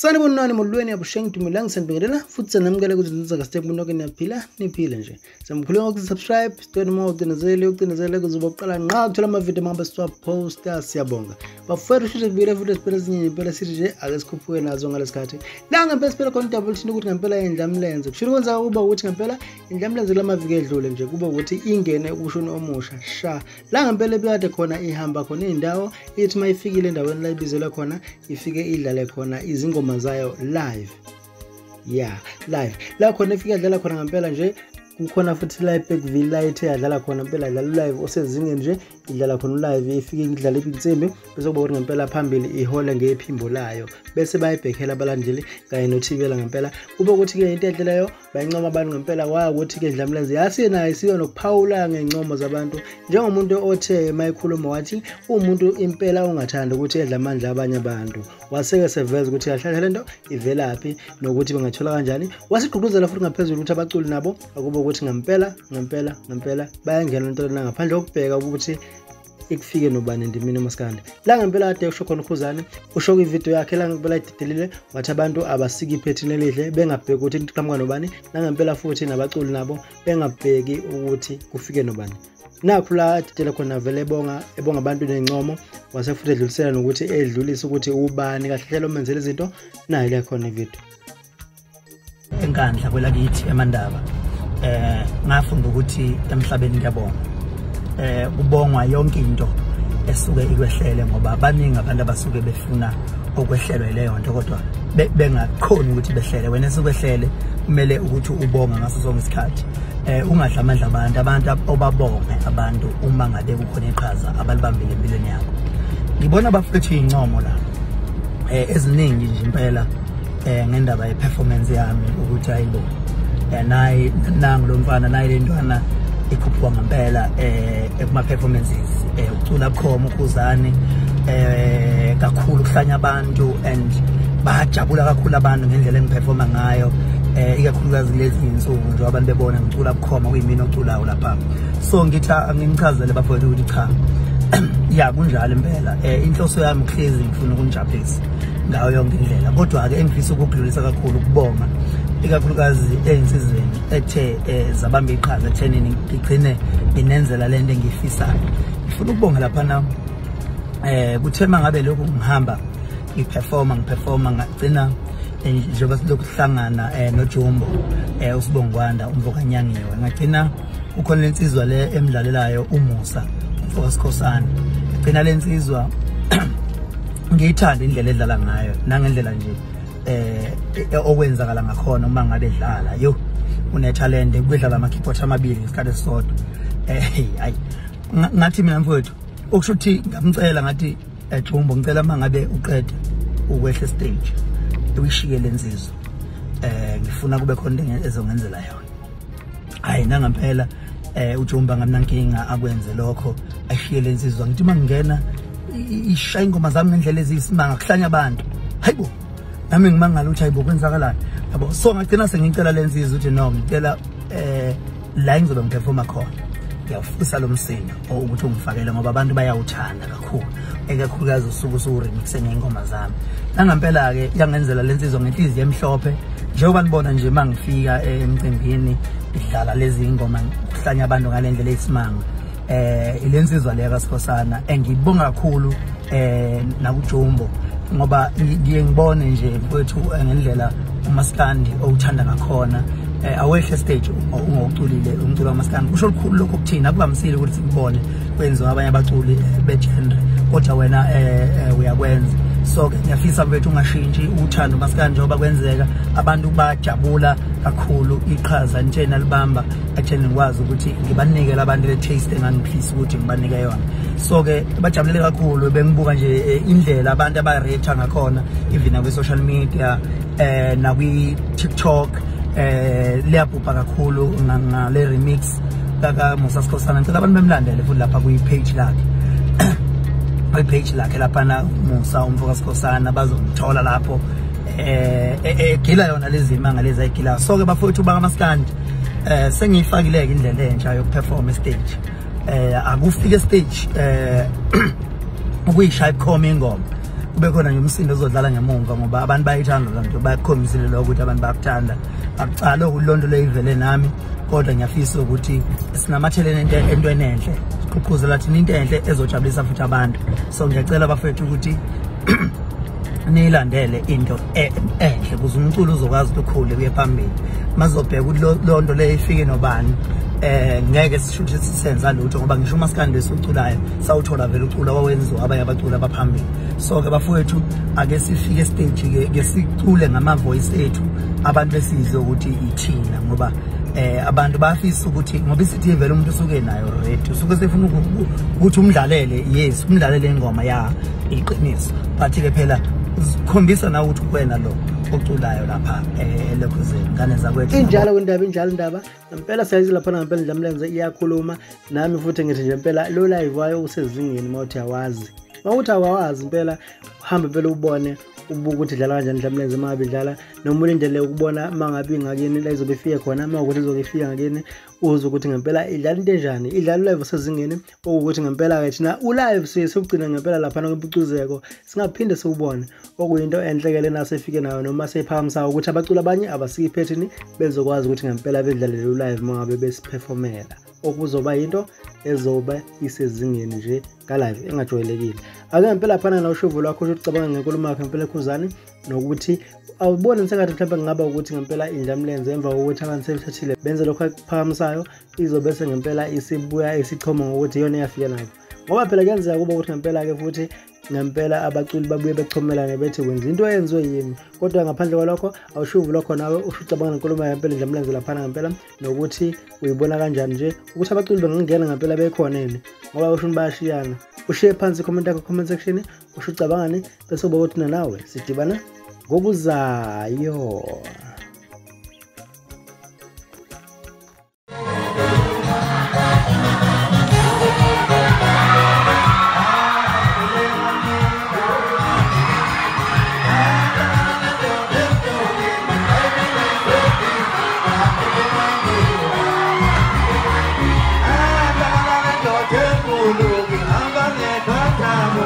Sanibonani molweni abusheng dumelang sanibingelela futhi sanamukela ukuthi nizaka step munoko niyaphila niphile nje. Samkhuluma ukuthi subscribe sicela uma ucinezele ucinezele kuzoba uqala nqa ukuthola ama video mangabe siwa posta siyabonga. Bafowethu sheshe kubile futhi siphela ezinye impela sithi nje ake sikhuphuke nazo ngalesikhathi. La ngempela siphela khona double thina ukuthi ngempela indlamlenze. Kusho kwenza kuba ukuthi ngempela indlamlenze lamaviki edlule nje kuba ukuthi ingene ukushona omusha sha. La ngempela ebekade khona ihamba khona indawo ithi mayifikile endaweni la ibizelwa khona ifike idlale khona izingoma zayo live. Yeah, live. La khona ifika dlala khona ngempela nje kukhona futhi la eBergville la ethe yadlala khona impela idlala live osezingeni nje idlala khona live ifike idlala insimbi bese kuba ukuthi ngempela phambili ihole ngephimbo layo bese bayibhekela abalandeli kanye noThibela ngempela kube ukuthi ke into enhle leyo bayincoma abantu ngempela kwaya ukuthi ke Ndlamlenze yasinayo isiyo nokuphawula ngencomo zabantu njengomuntu othe mayikhuluma wathi umuntu impela ungathanda ukuthi edla amandla abanye abantu waseke seveza ukuthi kahle lento ivelaphi nokuthi bengathola kanjani wasigqugquzela futhi ngaphezulu ukuthi abaculi nabo akuba ukuthi ngempela ngempela ngempela bayangena into lena ngaphandle kokubheka ukuthi ikufike nobani endimini umaskandi la ngempela kade usho khona uKhuzani usho kwivideo yakhe la ngempela ididelile wathi abantu abasiki iphethini elihle bengabheki ukuthi iqhamuka nobani nangempela futhi nabaculi nabo bengabheki ukuthi kufike nobani. Nakho la adidela khona vele ebonga ebonga abantu nencomo wase futhi edlulisela nokuthi edlulise ukuthi ubani kahle hle lomenzele izinto nayo le khona ivideo. Enkandla kwelakithi eMandaba ngafunda ukuthi emhlabeni kuyabonga. Kubongwa yonke into esuke ikwehlele ngoba baningi abantu abasuke befuna okwehlelwe leyo nto kodwa bengakhoni ukuthi behlele. Wena esukwehlele kumele ukuthi ubonga ngaso sonke isikhathi. Ungadla amandla abantu, abantu obabonge abantu uma ngabe kukhona iqhaza abalibambile empilweni yakho. Ngibona bafethu incomo la eziningi nje impela ngendaba ye-performance yami ukuthi hayibo nayi nangu lo mfana nayi le ntwana ikhuphuka ngempela kuma performances ucula bukhoma uKhuzani kakhulu kuhlanya abantu and bajabula kakhulu abantu ngendlela engiperforma ngayo ikakhulukazi kulezi insuku nje abantu bebona ngicula bukhoma kuyimina oculayo lapha. So ngithi anginichazele bafowethu ukuthi cha ya kunjalo impela inhloso yami ukuhlezi ngifuna ukunijabulisa ngayo yonke indlela kodwa ke engifisa ukudlulisa kakhulu ukubonga ikakhulukazi ezinsizweni ethe zabamba iqhaza ethenini ngigcine nginenzela lento engiyifisayo. Ngifuna ukubonga lapha kuthe mangabe lokhu ngihamba ngiperforma ngagcina njengoba silokhu sihlangana noJumbo uSibongwanda umfokanyangiwe ngagcina kukhona lensizwa le emdlalelayo uMusa umfokaSikhosana ngagcina lensizwa ngiyithanda indlela edlala ngayo nangendlela nje okwenzakala ngakhona uma ngabe dlala yo une talent ukudlala ama keyboard amabili ngesikhathi esisodwa. Hayi ngathi mina mfowethu okusho ukuthi ngamcela ngathi Jumbo ngicela mangabe uqede ukwehla stage uyishike lensizwa ngifuna kube khona into ezongenzela yona. Hayi nangempela uJumbo ngamnankinga akwenze lokho ashiye lensizwa ngithi mangingena ishaya ingoma zami ngendlela eziyisimanga kuhlanya abantu hayibo nami ngimangala ukuthi hayibo kwenzakalani yabo. So ngagcina sengicela lensizwa ukuthi no ngicela la ngizobe ngiperforma khona ngiyafisa lo msindo ukuthi ungifakele ngoba abantu bayawuthanda kakhulu ekakhulukazi usuku usuremixe ngengoma zami. Nangempela ke yangenzela lensizwa ngenhliziyo emhlophe njengoba nibona nje mangifika emcimbini idlala lezi ingoma kuhlanya abantu ngalendlela eyisimanga. Ilensizwa le kaSikhosana engibonga kakhulu nakuJumbo ngoba ngiye ngibone nje mfowethu ngendlela umaskandi owuthanda ngakhona awehle stage ungawuculile umculo wamaskandi kusho olukhulu lokho kuthina akuvamisile ukuthi sikubone kwenziwa abanye abaculi begenre kodwa wena uyakwenza. So ke ngiyafisa mfethu ungashintshi uthando umaskandi njengoba kwenzeka abantu bajabula kakhulu iqhaza nitshena libamba ekutheni ngikwazi ukuthi ngibanike labantu le taste engangifisa ukuthi ngibanike yona. So ke bajabulele kakhulu bengibuka nje indlela abantu abarate ngakhona even nakwi social media nakwi TikTok liyabhubha kakhulu ngale remix kaka Musa Sikhosana. Ngicela abantu bemlandele futhi lapha kwi page lakhe kwi page lakhe lapha na Musa umfokaSikhosana bazomthola lapho egila yona lezi imanga lezi ayigila. So ke bafowethu bakaMaskandi sengiyifakile ke indlela entsha yokuperform stage akufike stage ukuyishaya ikhoma ingoma Kube khona nje umsindo ozodlala ngemumva ngoba abantu bayithanda lento, bayakhombisile lokho ukuthi abantu bayakuthanda. Akucala ukulonto leyivele nami, kodwa ngiyafisa ukuthi sinamathelene entweni enhle, siqhuqhuzela thina into enhle ezojabulisa futhi abantu. So ngiyacela bafethu ukuthi niyilandele into enhle ukuze umculo uzokwazi ukukhula kuye phambili. Mazobheka ukuthi lonto leyo ifike nobani, ngeke sishuthi sisenza lutho ngoba ngisho umaskandi esuculayo sawuthola vele ucula wawenziwa abanye abaculi abaphambili. So ke bafowethu, ake sifike stage ke sicule ngama voice ethu, abantu besizwe ukuthi ithina, ngoba abantu bafisa ukuthi ngoba isithi vele umuntu usuke nayo already, usuke sefuna ukuthi umdlalele, yes umdlalele ingoma ya iqiniso, but ke phela ukhombisa na ukuthi wena lo oculayo lapha elokhuzeni ngane zakwethu. Injalo indaba, injalo indaba ngempela, siyayizi lapha ngempela Ndlamlenze iyakhuluma nami futhi ngithi nje impela lo live wayo usezingeni mawuthi awazi, mawuthi awazi impela uhambe impela ubone ubuka ukuthi idlala kanjani Ndlamlenze mangabe idlala, noma ulindele ukubona mangabe ingakini la izobe ifike khona, mawukuthi izobe ifika ngakini uzwe ukuthi ngempela idlala into enjani, idlala live usezingeni okuthi ngempela ke thina ulive siyugcina ngempela lapha kwimpucuzeko singaphinde siwubone, okuyinto enhle ke lena sefike nayo noma seyiphakamisayo ukuthi abaculi abanye abasiyiphethini bezokwazi ukuthi ngempela bedlalele ulive mangabe besiperformela, okuzoba into ezoba isezingeni nje ka live engajwayelekile. Ake ngempela phana na ushuvo lwakho ukuthi ucabanga ngenkulumo yakho ngempela Khuzani, nokuthi awuboni sengathi mhlawumbe ngingaba ukuthi ngempela Indlamlenze emva kokuthi abantu sebethathile benze lokho akuphakamisayo izobe sengempela isibuya isichoma ngokuthi iyona eyafika nabo, ngoba phela kuyenzeka kuba ukuthi ngempela ke futhi ngempela abaculi babuye bechomelane bethi wenza into eyenziwe yimi, kodwa ngaphandle kwalokho awushuvu lokho nawe ushucabanga ngenkulumo ngempela Indlamlenze laphana ngempela, nokuthi uyibona kanjani nje ukuthi abaculi bengangena ngempela bekhona yini, ngoba ushuni bayashiyana. Ushiye phansi comment yakho comment section ushucabangani, bese uba ukuthi nawe sidibana ngokuzayo. Hamba ngedwa.